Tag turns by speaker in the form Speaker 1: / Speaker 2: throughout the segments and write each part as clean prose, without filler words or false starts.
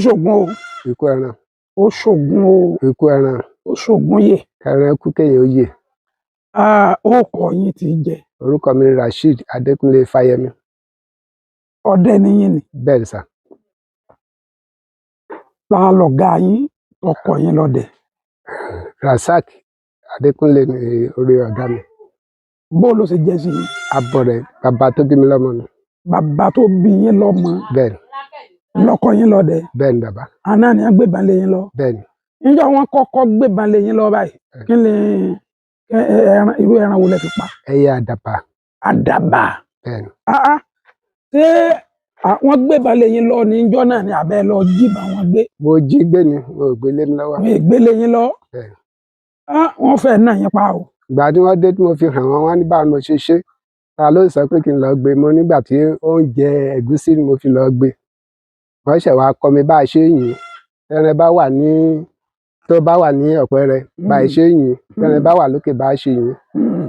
Speaker 1: Ṣògùn o.
Speaker 2: Ikú ẹran.
Speaker 1: Ó ṣògùn o.
Speaker 2: Ikú ẹran.
Speaker 1: Ó ṣògùn yè.
Speaker 2: Kẹran kú kéèyàn ó yè.
Speaker 1: Ó kọ yín ti jẹ?
Speaker 2: Orúkọ mi ni Rasheed Adékúnlé Fáyẹmí.
Speaker 1: Ọdẹ níyìn ni?
Speaker 2: Bẹ́ẹ̀ ni sà.
Speaker 1: Ta lọ̀gá yín ọkọ yín lọ́dẹ?
Speaker 2: Rasaq Adékúnlé ni orí ọ̀gá mi.
Speaker 1: Bó ló ṣe jẹ́ sí yín?
Speaker 2: Abọrẹ̀ bàbá tó bí mi lọ́mọ ni.
Speaker 1: Bàbá tó bí yín lọ́mọ?
Speaker 2: Bẹ́ẹ̀ ni.
Speaker 1: Lọ́kọ yín lọ́dẹ?
Speaker 2: Bẹ́ẹ̀ ni bàbá.
Speaker 1: Àná ni wọ́n gbébọn lé yín lọ?
Speaker 2: Bẹ́ẹ̀ ni.
Speaker 1: Níjọ́ wọn kọ́kọ́ gbébọn lé yín lọ báyìí, kí ni ẹran, irú ẹran wo lẹ fi pa?
Speaker 2: Ẹyẹ àdàbà.
Speaker 1: Àdàbà?
Speaker 2: Bẹ́ẹ̀ ni.
Speaker 1: Ah ah, ṣé wọ́n gbébọn lé yín lọ níjọ́ náà ni àbẹ́ lọ jíbọn wọn gbé?
Speaker 2: Mo jí gbé ni, mo ò gbé lé mi lọ́wọ́.
Speaker 1: Wọn ì gbé lé yín lọ?
Speaker 2: Bẹ́ẹ̀ ni.
Speaker 1: Ah, wọ́n fẹ́ẹ́ náà yín pa o.
Speaker 2: Ìgbà tí wọ́n dé tí mo fi hàn wọ́n, wọ́n ní báwo mo ṣe ṣe, ta ló sọ pé kí n lọ gbé mo nígbà tí oúnjẹ ẹ̀gúsí ni mo fi lọ gbé. Wọ́n ṣẹ̀ wá kọ́ mi bá a ṣe ń yìn tẹ́ran bá wà ní, tó bá wà ní ọ̀pẹ rẹ, bá a ṣe ń yìn tẹ́ran bá wà lókè, bá a ṣe yìn.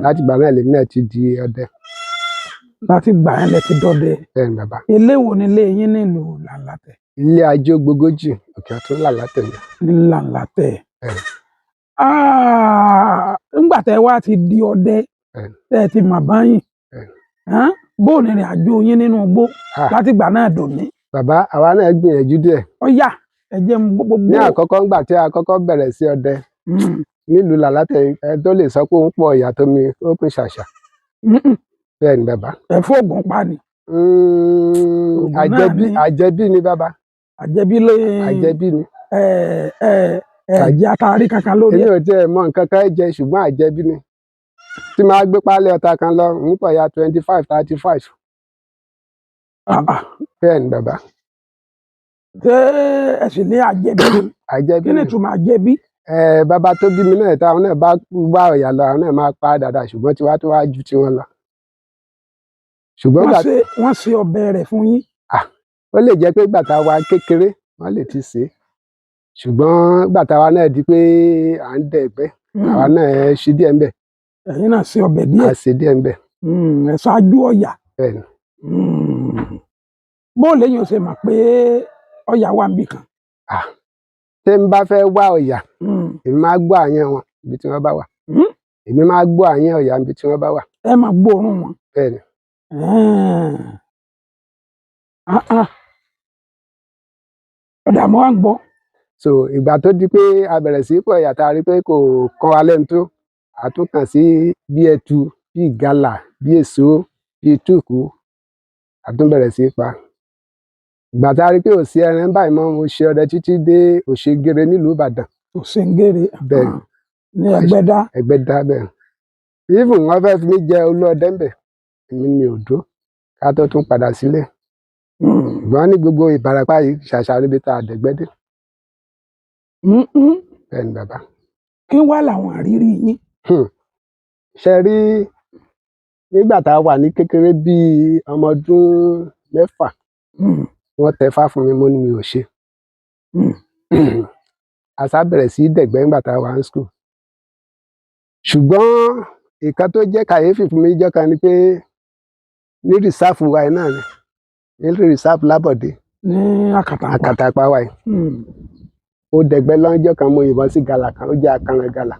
Speaker 2: Láti ìgbà náà lèmi náà ti di ọdẹ.
Speaker 1: Láti gbà yẹn lẹ ti dọdẹ?
Speaker 2: Bẹ́ẹ̀ ni bàbá.
Speaker 1: Ilé wo ni ilé yín nílùú Làǹlàtẹ̀?
Speaker 2: Ilé ajé gbogójì, Òkè Ọ̀tún, Làǹlàtẹ̀ ni.
Speaker 1: Ní Làǹlàtẹ̀?
Speaker 2: Bẹ́ẹ̀ ni.
Speaker 1: Ah, ńgbà tẹ́ wá ti di ọdẹ,
Speaker 2: Bẹ́ẹ̀ ni.
Speaker 1: tẹ́ ti mà báyìí,
Speaker 2: Bẹ́ẹ̀ ni.
Speaker 1: Bó ní ìrìn àjò yín nínú igbó láti ìgbà náà dòní?
Speaker 2: Bàbá, àwa náà gbìyànjú díẹ̀.
Speaker 1: Ó yá, ẹ jẹ́ n gbọ́ gbogbo.
Speaker 2: Ní àkọ́kọ́, ńgbà tí a kọ́kọ́ bẹ̀rẹ̀ sí ọdẹ nílùú Làǹlàtẹ̀, ẹ tó lè sọ pé òun pọ̀ ìyá tó mi ó pín ṣàṣà. Bẹ́ẹ̀ ni bàbá.
Speaker 1: Ẹ fóògùn pa ni? Ògùn náà
Speaker 2: Àjẹbí.
Speaker 1: ni.
Speaker 2: Àjẹbí ni bàbá.
Speaker 1: Àjẹbí lé?
Speaker 2: Àjẹbí ni.
Speaker 1: Ẹ ẹ ẹ jẹ́ àtàrí kankan lórí
Speaker 2: Èmi
Speaker 1: ẹ?
Speaker 2: ò tiẹ̀ mọ nǹkan kan jẹ, ṣùgbọ́n àjẹbí ni. Tí máa gbé páálí ọta kan lọ, ń pọ̀ ya 25, 35.
Speaker 1: Ah, ah.
Speaker 2: Bẹ́ẹ̀ ni bàbá.
Speaker 1: Ṣé ẹ sì ní àjẹbí ni?
Speaker 2: Àjẹbí
Speaker 1: Kí ni
Speaker 2: ni.
Speaker 1: ìtumọ̀ àjẹbí?
Speaker 2: Ẹ bàbá tó bí mi náà, táwọn náà bá wá ọ̀yà lọ, àwọn náà máa pa á dáadáa, ṣùgbọ́n tiwa tó wá ju tiwọn lọ. Ṣùgbọ́n
Speaker 1: Wọ́n
Speaker 2: gbà
Speaker 1: ṣe, wọ́n ṣe ọbẹ̀ rẹ̀ fún yín?
Speaker 2: Ó lè jẹ́ pé gbà tá a wà kékeré, wọ́n lè ti sè é, ṣùgbọ́n gbà tá a wà náà di pé à ń dẹ̀gbẹ́, àwa náà ṣe díẹ̀ ńbẹ̀.
Speaker 1: Ẹ̀yin náà ṣe ọbẹ̀
Speaker 2: A
Speaker 1: díẹ̀?
Speaker 2: ṣe díẹ̀ ńbẹ̀.
Speaker 1: Ẹ ṣáájú ọ̀yà.
Speaker 2: Bẹ́ẹ̀ ni.
Speaker 1: Bó lẹ́yìn ó ṣe mọ̀ pé ọ̀yà wà níbì kan?
Speaker 2: Tí n bá fẹ́ wá ọ̀yà, èmi máa gbọ́ àyàn wọn ibi tí wọ́n bá wà. Èmi máa gbọ́ àyàn ọ̀yà ibi tí wọ́n bá wà.
Speaker 1: Ẹ máa gbóòórùn wọn?
Speaker 2: Bẹ́ẹ̀ ni.
Speaker 1: Ah, ah. Ọ̀dà, mo wá ń gbọ́.
Speaker 2: So ìgbà tó di pé a bẹ̀rẹ̀ sí pọ̀ ọ̀yà, tá a rí pé kò kọ́ wa lẹ́nu tó, a tún kàn sí bí ẹtu, bí ìgalà, bí èso, bí túùkù, a tún bẹ̀rẹ̀ sí pa. Ìgbà tá a rí pé ò sí ẹran báyìí mọ́, mo ṣe ọdẹ títí dé Òṣègèrè nílùú Ìbàdàn.
Speaker 1: Òsèǹgèrè?
Speaker 2: Bẹ́ẹ̀.
Speaker 1: Ní Ẹgbẹ́dá?
Speaker 2: Ẹgbẹ́dá, bẹ́ẹ̀. Even wọ́n fẹ́ fi mí jẹ olú ọdẹ ńbẹ̀, èmi ni ò dó ká tó tún padà sílé. Ṣùgbọ́n ní gbogbo Ìbàràpá yìí, ṣàṣà níbi tá a dẹ̀gbẹ́ dé. Bẹ́ẹ̀ ni bàbá.
Speaker 1: Kí wá làwọn àrírí yín?
Speaker 2: Ṣe rí, nígbà tá a wà ní kékeré, bíi ọmọ ọdún 6, wọ́n tẹfá fún mi, mo ní mi ò ṣe. A sá bẹ̀rẹ̀ sí í dẹ̀gbẹ́ nígbà tá a wà ní school, ṣùgbọ́n ìkan tó jẹ́ kàyéfì fún mi níjọ́ kan ni pé ní reserve wa yìí náà ni, ní reserve Lábọ̀dé.
Speaker 1: Ní Àkàtàpá?
Speaker 2: Àkàtàpá wa yìí. Ó dẹ̀gbẹ́ lọ́jọ́ kan, mo yìnbọn sí gàlà kan, ó jẹ́ akanran gàlà.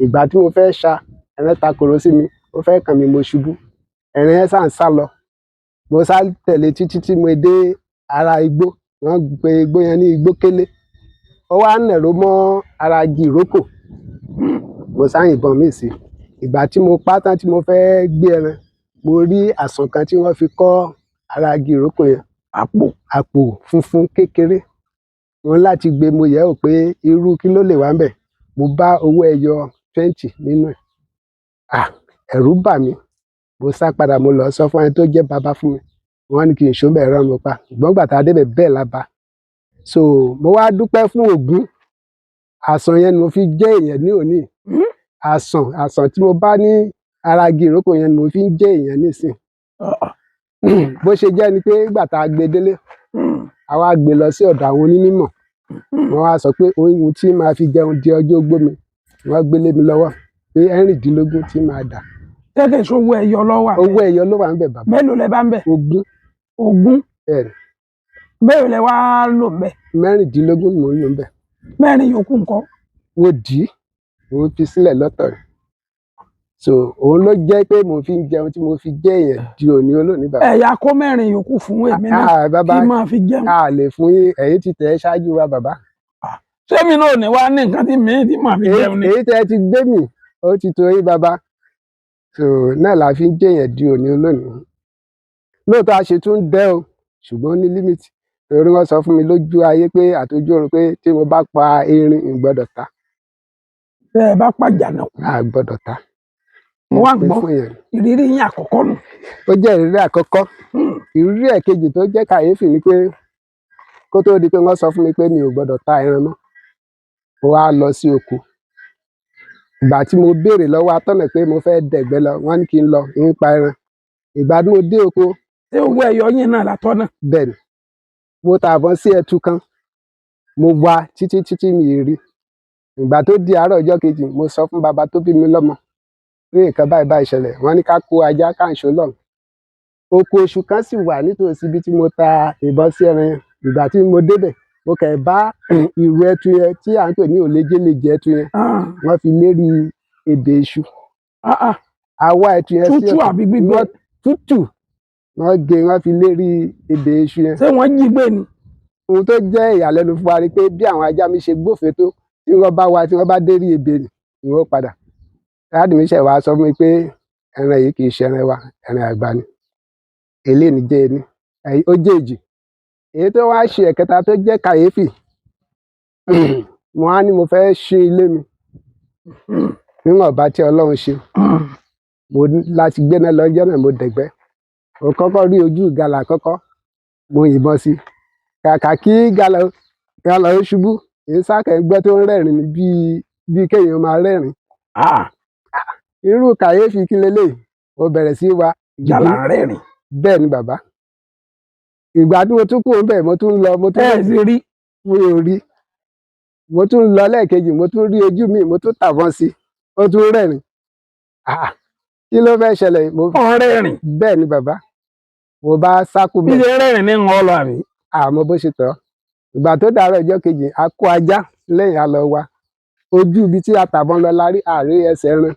Speaker 2: Ìgbà tí mo fẹ́ ṣa ẹran, takoro sí mi, ó fẹ́ kàn mí, mo ṣubú, ẹran yẹn sá ń sá lọ, mo sá tẹ̀lé títí tí mo dé ara igbó. Wọ́n pe igbó yẹn ní igbó kélé. Ó wá nàró mọ́ ara igi ìrókò, mo sá yìnbọn míì sí. Ìgbà tí mo pa tán, tí mo fẹ́ gbé ẹran, mo rí àsùn kan tí wọ́n fi kọ́ ara igi ìrókò yẹn.
Speaker 1: Àpò?
Speaker 2: Àpò funfun kékeré. Mo ní láti gbé, mo yẹ̀ ẹ́ wò pé irú kí ló lè wà ńbẹ̀. Mo bá owó ẹyọ 20 nínú ẹ̀. Ah, ẹ̀rù bà mí, mo sá padà, mo lọ sọ fún ẹni tó jẹ́ bàbá fún mi. Wọ́n ní kí n ṣó bẹ́ẹ̀ rán mo pa, ṣùgbọ́n gbà tá a débẹ̀, bẹ́ẹ̀ la bá. So mo wá dúpẹ́ fún Ògún. Àsàn yẹn ni mo fi jẹ́ èèyàn ní òní. Àsàn tí mo bá ní ara igi ìrókò yẹn ni mo fi ń jẹ́ èèyàn nísìn. Bó ṣe jẹ́ ni pé nígbà tá a gbé délé, a wá gbé lọ sí ọ̀dọ̀ àwọn onímọ̀. Wọ́n wá sọ pé ohun tí màá fi jẹun di ọjọ́ ogbó mi, wọ́n gbé lé mi lọ́wọ́ pé 16 tí màá dà.
Speaker 1: Tẹ́tẹ̀ sówó ẹyọ lọ́wọ́?
Speaker 2: Owó ẹyọ ló wà ń bẹ̀, bàbá.
Speaker 1: Mélòó lẹ bá ń bẹ̀?
Speaker 2: 20.
Speaker 1: 20?
Speaker 2: Bẹ́ẹ̀ ni.
Speaker 1: Bẹ́ẹ̀ lẹ wá lò ń bẹ̀?
Speaker 2: 16 ni mò ń lò ń bẹ̀.
Speaker 1: 4 yòókù ńkọ́?
Speaker 2: Mo dì í, mo fi sílẹ̀ lọ́tọ̀ ni. So òun ló jẹ́ pé mo fi ń jẹun tí mo fi jẹ́ èèyàn di òní olónìí, bàbá.
Speaker 1: Ẹ̀yà kó 4 yòókù fún èmi náà
Speaker 2: Ah, bàbá,
Speaker 1: kí n máa fi jẹun.
Speaker 2: A lè fún yín, ẹ̀yin ti tẹ̀ ẹ́ ṣáájú wa, bàbá.
Speaker 1: Sẹ́mi náà ò ní wá ní nǹkan tí mi tí màá fi jẹun ni?
Speaker 2: Èyí tẹ́ ẹ ti gbé mì, ó ti tó yín, bàbá. So náà la fi ń jẹ́yàn di òní olónìí. Lóòótọ́ a ṣe tún dẹ́ o, ṣùgbọ́n ó ní limit, torí wọ́n sọ fún mi lójú ayé pé àtọjú oorun pé tí mo bá pa erin, n gbọ́dọ̀ ta.
Speaker 1: Tẹ́ ẹ bá pàjánà kú.
Speaker 2: A gbọ́dọ̀ ta.
Speaker 1: Mo wá ń
Speaker 2: Pé
Speaker 1: gbọ́.
Speaker 2: fún èèyàn.
Speaker 1: Ìrírí yín àkọ́kọ́ nù.
Speaker 2: Ó jẹ́ ìrírí àkọ́kọ́. Ìrírí ẹ̀kejì tó jẹ́ kàyéfì ni pé kó tó di pé wọ́n sọ fún mi pé mi ò gbọ́dọ̀ ta ẹran mọ́, mo wá lọ sí oko. Ìgbà tí mo béèrè lọ́wọ́ atọ́nà pé mo fẹ́ dẹ̀gbẹ́ lọ, wọ́n ní kí n lọ ń pa ẹran. Ìgbà tí mo dé oko,
Speaker 1: Ṣé owó ẹyọ yín náà látọ́ náà?
Speaker 2: Bẹ́ẹ̀ ni, mo tàbọn sí ẹtu kan, mo wá títí títí, mi ì rí. Ìgbà tó di àárọ̀ ọjọ́ kejì, mo sọ fún bàbá tó bí mi lọ́mọ pé nǹkan báyìí báyìí ṣẹlẹ̀. Wọ́n ní ká kó ajá káǹṣó lọ́hùn. Oko iṣu kan sì wà nítòsí ibi tí mo ta ìbọn sí ẹran yẹn. Ìgbà tí mo débẹ̀, mo kẹ̀ bá ìrù ẹtu yẹn tí à ń pè ní òlejéleje ẹtu yẹn, wọ́n fi lérí ebè iṣu.
Speaker 1: Ah, ah.
Speaker 2: Àwa ẹtu yẹn sí
Speaker 1: Tútù
Speaker 2: ọ̀tọ̀.
Speaker 1: àbí gbígbẹ?
Speaker 2: Tútù. Wọ́n gé, wọ́n fi lérí ebè iṣu yẹn.
Speaker 1: Ṣé wọ́n jí gbé ni?
Speaker 2: Ohun tó jẹ́ ìyàlẹ́nu fún wa ni pé bí àwọn ajá mi ṣe gbófin tó, tí wọ́n bá wa, tí wọ́n bá dérí ebè ni wọ́n padà. Dáàdì mi ṣẹ̀ wá sọ fún mi pé ẹran yìí kì í ṣe ẹran wa, ẹran àgbà ni. Eléyìí jẹ́ ení, ó jẹ́ èjì. Èyí tó wá ṣe ẹ̀kẹta tó jẹ́ kàyéfì, mo á ní mo fẹ́ ṣí ilé mi níwọ̀nba tí Ọlọ́run ṣe. Mo ní láti gbéná lọ́jọ́ náà, mo dẹ̀gbẹ́. Mo kọ́kọ́ rí ojú ìgalà kọ́kọ́, mo yìnbọn sí i. Kàkà kí galà galà ó ṣubú, èyí sákẹ̀ ń gbọ́ tó ń rẹ́rìn ní bíi kéèyàn máa rẹ́rìn. Irú kàyéfì kí leléyìí? Mo bẹ̀rẹ̀ sí í wa
Speaker 1: Jàlá ń rẹ́rìn?
Speaker 2: Bẹ́ẹ̀ ni, bàbá. Ìgbà tí mo tún kúrò ńbẹ̀, mo tún lọ, mo tún
Speaker 1: Ẹ sì rí?
Speaker 2: Mi ò rí. Mo tún lọ lẹ́ẹ̀kejì, mo tún rí ojú mi, mo tún tàbọn sí i, ó tún rẹ́rìn. Ah, kí ló fẹ́ ṣẹlẹ̀? Mo
Speaker 1: Ọ̀ rẹ́rìn?
Speaker 2: Bẹ́ẹ̀ ni, bàbá. Mo bá sákú
Speaker 1: Bí
Speaker 2: bẹ́ẹ̀.
Speaker 1: ṣe rẹ́rìn ní ń lọ àbí?
Speaker 2: Àmọ́ bó ṣe tọ́. Ìgbà tó dàárọ̀ ọjọ́ kejì, a kó ajá lẹ́yìn, a lọ wa ojú ibi tí a tàbọn lọ, la rí àárí ẹsẹ̀ ẹran.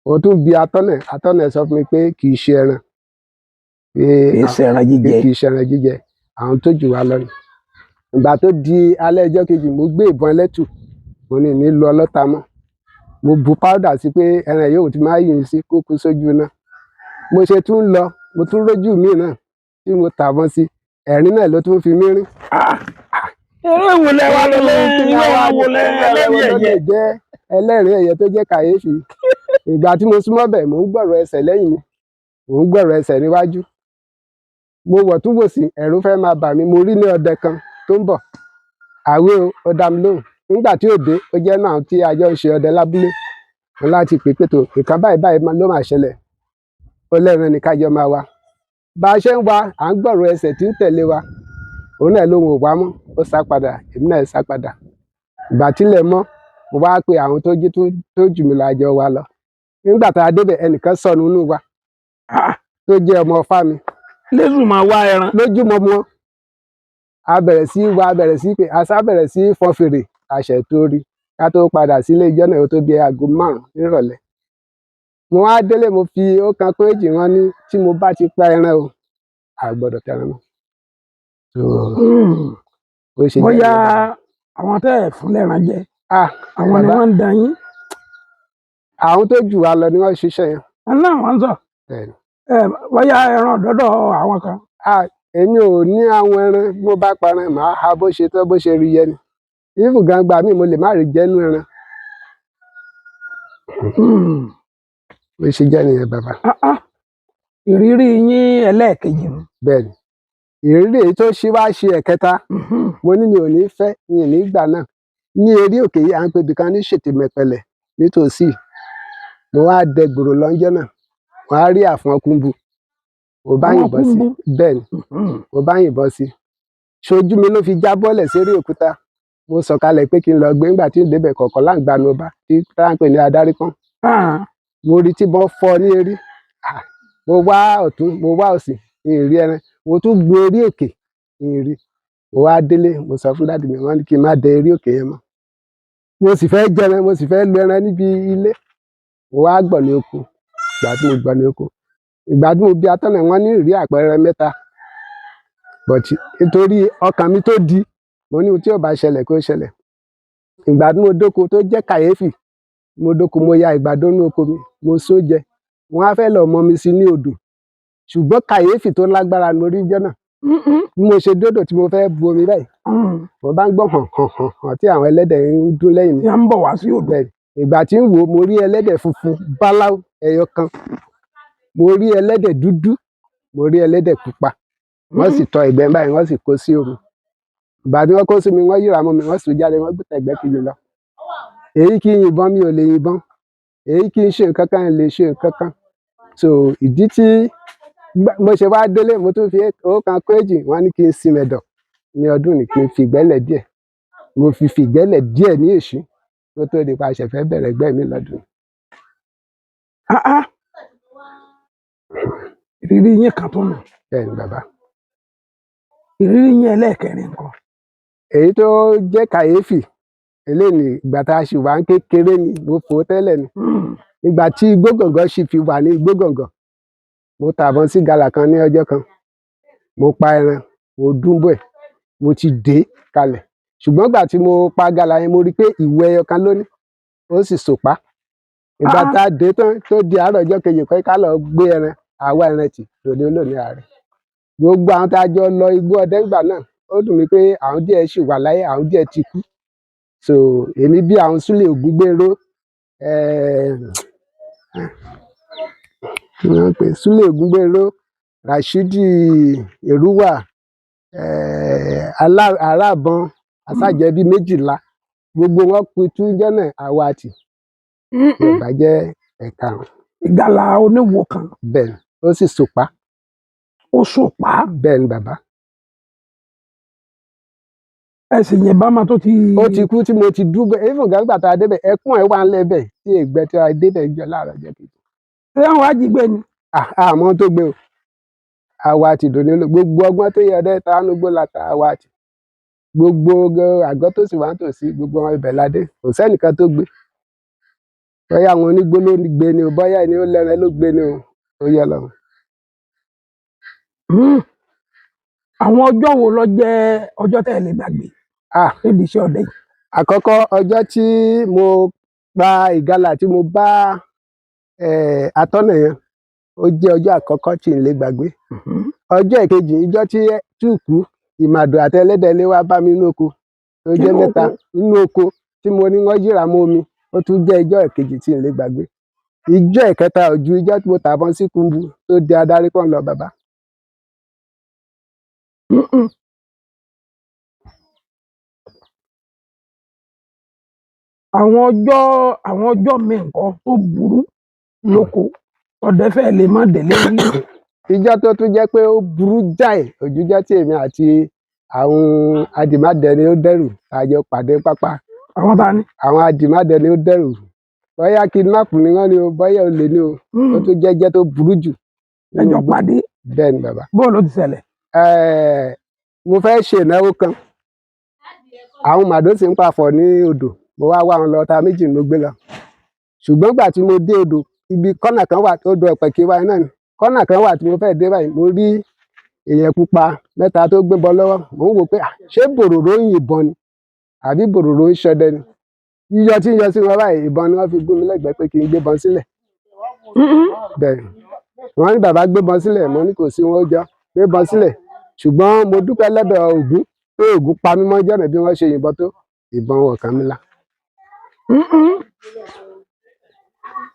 Speaker 2: Mo tún bi atọ́nà, atọ́nà sọ fún mi pé kì í ṣe ẹran, pé
Speaker 1: Kì í ṣe ẹran jíjẹ.
Speaker 2: Kì í ṣe ẹran jíjẹ, àwọn tó jù wá lọ ni. Ìgbà tó di alẹ́ ọjọ́ kejì, mo gbé ìbọn ẹlẹ́tù, mo ní ní lu ọlọ́ta mọ́. Mo bu powder sí pé ẹran yóò ti máa yìn sí kó kú sójú náà. Mo ṣe tún lọ, mo tún rójú mi náà tí mo tàbọn sí, ẹ̀rín náà ló tún fi mí rín.
Speaker 1: Ah, eré wo lẹ wá lọ lẹ́yìn irú ẹran wo lẹ ẹlẹ́rìí
Speaker 2: ló
Speaker 1: ẹ̀yẹ?
Speaker 2: lè jẹ́ ẹlẹ́rìí ẹ̀yẹ tó jẹ́ kàyéfì. Ìgbà tí mo súnmọ́ bẹ̀, mò ń gbọ̀rọ̀ ẹsẹ̀ lẹ́yìn mi, mò ń gbọ̀rọ̀ ẹsẹ̀ níwájú. Mo wọ̀ tún wò sí, ẹ̀rù fẹ́ máa bà mí. Mo rí ní ọdẹ kan tó ń bọ̀, àwé o, ó dá mi lóhùn. Nígbà tí ò dé, ó jẹ́ náà tí a jọ ń ṣe ọdẹ lábúlé, mo láti pè pé tó nǹkan báyìí báyìí ló máa ṣẹlẹ̀. Ó lẹ́ran ní kájọ máa wá. Bá a ṣe ń wá, à ń gbọ̀rọ̀ ẹsẹ̀ tí ń tẹ̀lé wa. Òun náà lóhun ò wá mọ́, ó sá padà, èmi náà sá padà. Ìgbà tílẹ̀ mọ́, mo wá pe àwọn tó jí tó jù mí lọ, àjọ wa lọ. Nígbà tá a débẹ̀, ẹnìkan sọnù nínú wa tó jẹ́ ọmọ ọfá mi.
Speaker 1: Lẹ́sùn máa wá ẹran.
Speaker 2: Lójúmọmọ, a bẹ̀rẹ̀ sí í wá, a bẹ̀rẹ̀ sí í pè, a sá bẹ̀rẹ̀ sí í fọn fèrè àṣẹ tó rí. Ká tó padà sílé ijọ́ náà, ó tó bí aago 5 nírọ̀lẹ́. Mo wá délé, mo fi ó kan péjì wọn ní tí mo bá ti pa ẹran o, a gbọ́dọ̀ tẹran mọ́. So, bó ṣe jẹ́
Speaker 1: Bóyá
Speaker 2: nìyẹn, bàbá.
Speaker 1: Àwọn tẹ́ ẹ̀ fún lẹ́ran jẹ,
Speaker 2: Ah,
Speaker 1: àwọn ni
Speaker 2: bàbá.
Speaker 1: wọ́n ń dan yín.
Speaker 2: Àwọn tó jù wá lọ ni wọ́n ṣiṣẹ́ yẹn.
Speaker 1: Ẹ̀ náà wọ́n ń sọ.
Speaker 2: Bẹ́ẹ̀ni.
Speaker 1: Ẹ bóyá ẹran ọ̀dọ́dọ̀ àwọn kan.
Speaker 2: Ah, èmi ò ní àwọn ẹran. Bí mo bá paran, màá ha bó ṣe tọ́ bó ṣe rí yẹ ni. Even gan gbà mí, mo lè má rí jẹ́nu ẹran. Bó ṣe jẹ́ nìyẹn, bàbá.
Speaker 1: Ah, ah. Ìrírí yín ẹlẹ́ẹ̀kejì nù.
Speaker 2: Bẹ́ẹ̀ni, ìrírí èyí tó ṣe wá ṣe ẹ̀kẹta, mo ní mi ò ní fẹ́, mi ò ní gbà náà. Ní eré òkè yìí, à ń pè ibìkan ní Ṣètìmẹ̀pẹ̀lẹ̀ nítòsí. Mo wá dẹ gbòòrò lọ́jọ́ náà, mo wá rí àfọ̀n kúnbu, mo bá
Speaker 1: Àwọn
Speaker 2: yìnbọn sí.
Speaker 1: kúnbú?
Speaker 2: Bẹ́ẹ̀ni, mo bá yìnbọn sí, ṣojú mi ló fi já bọ́lẹ̀ sérí òkúta. Mo sọ̀kalẹ̀ pé kí n lọ gbé. Nígbà tí n débẹ̀, kọ̀ọ̀kan láǹgbá ni mo bá tí tá ń pè ní adarí pọ́n. Mo rí tí wọ́n fọ́ ní eré. Ah, mo wá ọ̀tún, mo wá òsì, mi ì rí ẹran. Mo tún gun orí òkè. Ń rí. Mo wá délé, mo sọ fún daddy mi, wọ́n ní kí n má dẹ eré òkè yẹn mọ́. Mo sì fẹ́ jẹran, mo sì fẹ́ lu ẹran níbi ilé. Mo wá gbọ̀nà oko. Ìgbà tí mo gbọ̀nà oko, ìgbà tí mo bi atọ́nà, wọ́n ní ìrí àpẹẹrẹ mẹ́ta, but nítorí ọkàn mi tó di, mo ní ohun tí ó bá ṣẹlẹ̀ kó ṣẹlẹ̀. Ìgbà tí mo dóko, tó jẹ́ kàyéfì, mo dóko, mo ya ìgbàdo nínú oko mi, mo só jẹ. Wọ́n á fẹ́ lọ mọ mi sí ní odò, ṣùgbọ́n kàyéfì tó lágbára ni mo rí níjọ́ náà. Bí mo ṣe dódò tí mo fẹ́ bu omi báyìí, mo bá ń gbọ́ hàn hàn hàn hàn tí àwọn ẹlẹ́dẹ̀ ń dún lẹ́yìn mi.
Speaker 1: Tí a ń bọ̀ wá sí odò.
Speaker 2: Bẹ́ẹ̀, ìgbà tí ń wò ó, mo rí ẹlẹ́dẹ̀ funfun báláú ẹyọ kan, mo rí ẹlẹ́dẹ̀ dúdú, mo rí ẹlẹ́dẹ̀ pupa. Wọ́n sì tọ ẹ̀gbẹ́ báyìí, wọ́n sì kó sí omi. Ìgbà tí wọ́n kó sí mi, wọ́n yíra mọ́ mi, wọ́n sì jáde, wọ́n gbé ẹ̀gbẹ́ kejì lọ. Èyí kí n yìnbọn, mi ò lè yìnbọn. Èyí kí n ṣe nǹkan kan, lè ṣe nǹkan kan. So ìdí tí mo ṣe wá délé, mo tún fi owó kan kó èjì, wọ́n ní kí n sin mẹ̀dọ̀ ní ọdún ní, kí n fi ìgbẹ́lẹ̀ díẹ̀. Mo fi fìgbẹ́lẹ̀ díẹ̀ ní èṣí kó tó di pa ṣẹ̀fẹ̀ bẹ̀rẹ̀ ẹgbẹ́ mi lọ́dún.
Speaker 1: Ah ah. Ìrírí yín kan tó nù.
Speaker 2: Bẹ́ẹ̀ ni, bàbá.
Speaker 1: Ìrírí yín ẹlẹ́ẹ̀kẹrin nǹkan.
Speaker 2: Èyí tó jẹ́ kàyéfì eléyìí ni ìgbà tá a ṣì wà ń kékeré ni, mo fò ó tẹ́lẹ̀ ni. Ìgbà tí igbó gàngán ṣì fi wà ní igbó gàngán, mo tàbọn sí gàlà kan ní ọjọ́ kan. Mo pa ẹran, mo dúnbò ẹ̀, mo ti dé kalẹ̀. Ṣùgbọ́n ìgbà tí mo pa gàlà yẹn, mo rí i pé ìwo ẹyọ kan ló ní, ó sì sòpá. Ìgbà tá a dé tán, tó di àárọ̀ ọjọ́ kejì pé ká lọ gbé ẹran, àwa ẹran tì lòdì olóòní ààrẹ. Gbogbo àwọn tá a jọ lọ igbó ọdẹ ńgbà náà, ó dùn mí pé àwọn díẹ̀ ṣì wà láyé, àwọn díẹ̀ ti kú. So èmi bí àwọn Súlè Ògúngbèrò, kí ni wọ́n ń pè, Súlè Ògúngbèrò, Rashidi Èrúwà, Aláàbọ̀n, asájẹ bíi 12, gbogbo wọn pitú jọ́nà àwa tì. Yorùbá jẹ́ ẹ̀ka wọn.
Speaker 1: Ìgalà oníwo kan.
Speaker 2: Bẹ́ẹ̀ ni, ó sì sòpá.
Speaker 1: Ó sòpá.
Speaker 2: Bẹ́ẹ̀ ni, bàbá.
Speaker 1: Ẹ sì yìnbọn máa tó ti.
Speaker 2: Ó ti kú tí mo ti dúgbò, even gan gbà tá a débẹ̀, ẹkún ẹ̀ wà ń lẹ́bẹ̀ tí ègbẹ́ tí a débẹ̀ jọ láàárọ̀ ọjọ́ kejì.
Speaker 1: Ṣé àwọn ajígbé ni?
Speaker 2: Ah, àmọ́ tó gbé o, àwa ti dòní olóò, gbogbo ọgbọ́n tó yẹ ọdẹ tánugbó la ta àwa ti gbogbo àgọ́ tó sì wà nítòsí, gbogbo wọn ibẹ̀ la dé, kò sẹ́nìkan tó gbé. Bóyá àwọn onígbó ló gbé ni o, bóyá ẹni ó lẹ́ran ló gbé ni o, ó yẹ lọ.
Speaker 1: Àwọn ọjọ́ wo ló jẹ́ ọjọ́ tẹ́ ẹ lè gbàgbé níbi iṣẹ́ ọdẹ yìí?
Speaker 2: Àkọ́kọ́ ọjọ́ tí mo pa ìgalà tí mo bá atọ́nà yẹn, ó jẹ́ ọjọ́ àkọ́kọ́ tí n lè gbàgbé. Ọjọ́ ìkejì, ìjọ́ tí túùkú ìmàdò àti ẹlẹ́dẹ̀ ilé wá bá mi nínú oko tó jẹ́
Speaker 1: Nínú
Speaker 2: mẹ́ta
Speaker 1: oko?
Speaker 2: Nínú oko tí mo ní wọ́n yíra mọ́ omi, ó tún jẹ́ ìjọ́ ìkejì tí n lè gbàgbé. Ìjọ́ ìkẹta ò ju ìjọ́ tí mo tàbọn sí Kúmbu tó di adarí pọ́n lọ, bàbá.
Speaker 1: Àwọn ọjọ́ mi nǹkan tó burú lóko, ọdẹ fẹ́ lè má délé rí.
Speaker 2: Ìjọ́ tó tún jẹ́ pé ó burú jáì òjújọ́ tí èmi àti àwọn adìmádẹni ó dẹ́rù tá a jọ pàdé pápá.
Speaker 1: Àwọn ta ni?
Speaker 2: Àwọn adìmádẹni ó dẹ́rù, bóyá kidnap ni wọ́n ní o, bóyá olè ní o, ó tún jẹ́jẹ́ tó burú jù.
Speaker 1: Ẹ jọ pàdé?
Speaker 2: Bẹ́ẹ̀ ni, bàbá.
Speaker 1: Bóò ló ti ṣẹlẹ̀?
Speaker 2: Mo fẹ́ ṣe ìnáwó kan, àwọn màdó sì ń pàfọ̀ ní odò. Mo wá wá wọn lọ, ta méjì ló gbé lọ. Ṣùgbọ́n gbà tí mo dé odò, ibi kọ́nà kan wà, odò ọ̀pẹ̀kì wa náà ni, kọ́nà kan wà tí mo fẹ́ dé báyìí, mo rí èèyàn pupa mẹ́ta tó gbébọn lọ́wọ́. Mò ń wò pé, ah, ṣé bòròró ń yìnbọn ni àbí bòròró ń ṣọdẹ ni? Yíyọ tí ń yọ sí wọn báyìí, ìbọn ni wọ́n fi gún mi lẹ́gbẹ̀ẹ́ pé kí n gbébọn sílẹ̀. Bẹ́ẹ̀ ni wọ́n ní, bàbá, gbébọn sílẹ̀. Mo ní kò sí wọn ó jọ gbébọn sílẹ̀. Ṣùgbọ́n mo dúpẹ́ lọ́dọ̀ Ògún pé Ògún pa mí mọ́ jọ̀nà. Bí wọ́n ṣe yìnbọn tó, ìbọn wọn kàn mí lá.